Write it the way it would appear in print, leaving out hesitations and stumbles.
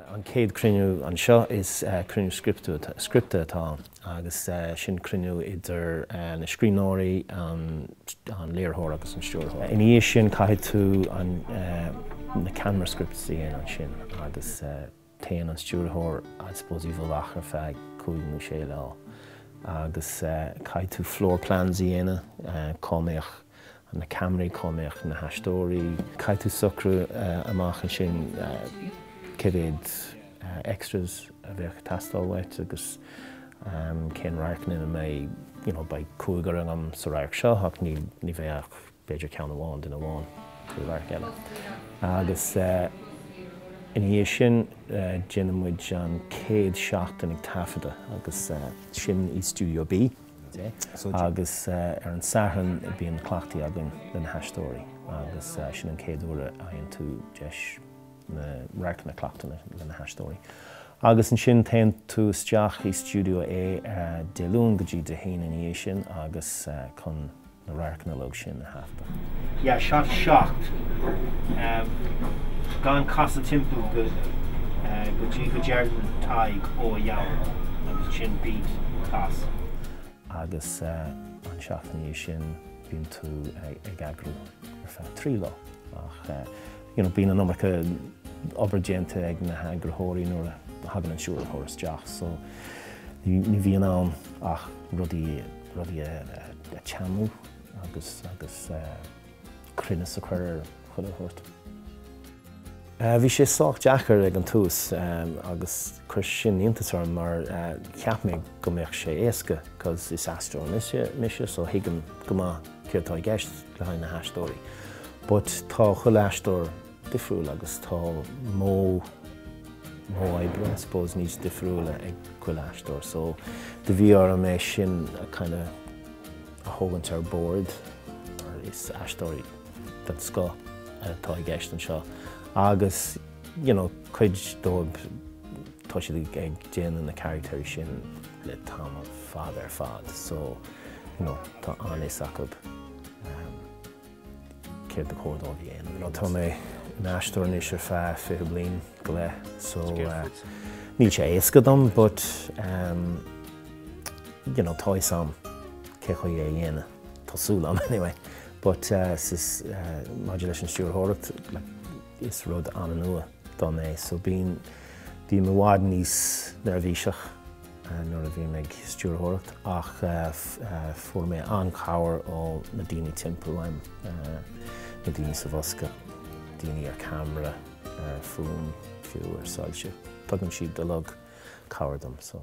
An chéad cruinniú anseo is cruinniú scripte atá ann agus sin cruinniú idir na scríbhneoirí, an léiritheoir agus an stiúrthóir. Ina dhiaidh sin caithfidh tú na camera scripts a dhéanamh ansin agus téann an stiúrthóir I suppose i bhfolach ar feadh cúig nó sé lá agus caithfidh tú floor plans a dhéanamh, cá mbeadh na ceamaraí, cá mbeadh na haisteoirí. Caithfidh tú socrú amach ansin cé mhéad extras a bheadh ag teastáil uait agus cén radharc ina mbeidh, you know, beidh cúigear agam sa radharc seo ach ní bheidh ach b'fhéidir ceann amháin, duine amháin sa radharc eile. Agus ina dhiaidh sin déanann muid an chéad seachtain ag taifeadadh agus sin i Studio B. Agus ar an Satharn bíonn na cleachtaí againn le na haisteoirí agus sin an chéad uair a fhaigheann tú deis na radharcanna a chleachtadh le na haisteoirí. Agus ansin téann tú isteach i Studio A Dé Luain go dtí Dé hAoine ina dhiaidh sin agus chun na radharcanna uilig sin a thaifeadadh. Yeah, shot 7. Gan casadh timpeall go go dtí go deireann Tadhg ó a dheabhail agus ansin beat cas. Agus an seachtain ina dhiaidh sin bíonn tú ag eagrú ar feadh 3 lá ach you know bíonn an iomarca obair déanta ag na heagraitheoirí nuair a thagann an stiúrthóir isteach so ní bhíonn ann ach rudaí rudaí a teannadh agus agus cruinneas a chur ar chuile shórt. Bhí sé sách deacair ag an tús agus chuir sin iontas orm mar cheap mé go mbeadh sé éasca cos is aisteoir mise mise so thuigim go maith céard atá i gceist le haghaidh na haisteoirí. But tá chuile aisteoir difriúil agus tá modh modh oibre I suppose níos difriúla ag chuile aisteoir so do bhí orm é sin a kind of a thógaint ar bord mar is aisteoirí den scoth atá i gceist anseo agus you know cuid dóibh tá siad ag déanamh na caractéirí sin le tamall fada ar fad so you know tá an-fhios acu céard ba chóir dóibh a dhéanamh. Tá mé i m'aisteoir anois ar feadh 20 bliain go leith so níl sé éasca dom but you know tá fhios a'm cé chaoi é a dhéanamh, tá súil a'm anyway. But maidir leis an stiúrthóireacht like is rud an-nua dom é so bíonn, bím i bhfad níos neirbhíseach. nuair a bhím ag stiúrthóireacht ach fuair mé an-chabhair ó na daoine timpeall orm, na daoine sa bhosca, daoine ar ceamara, ar fuaim, fiú ar soilse. Tugann siad uilig cabhair dom so.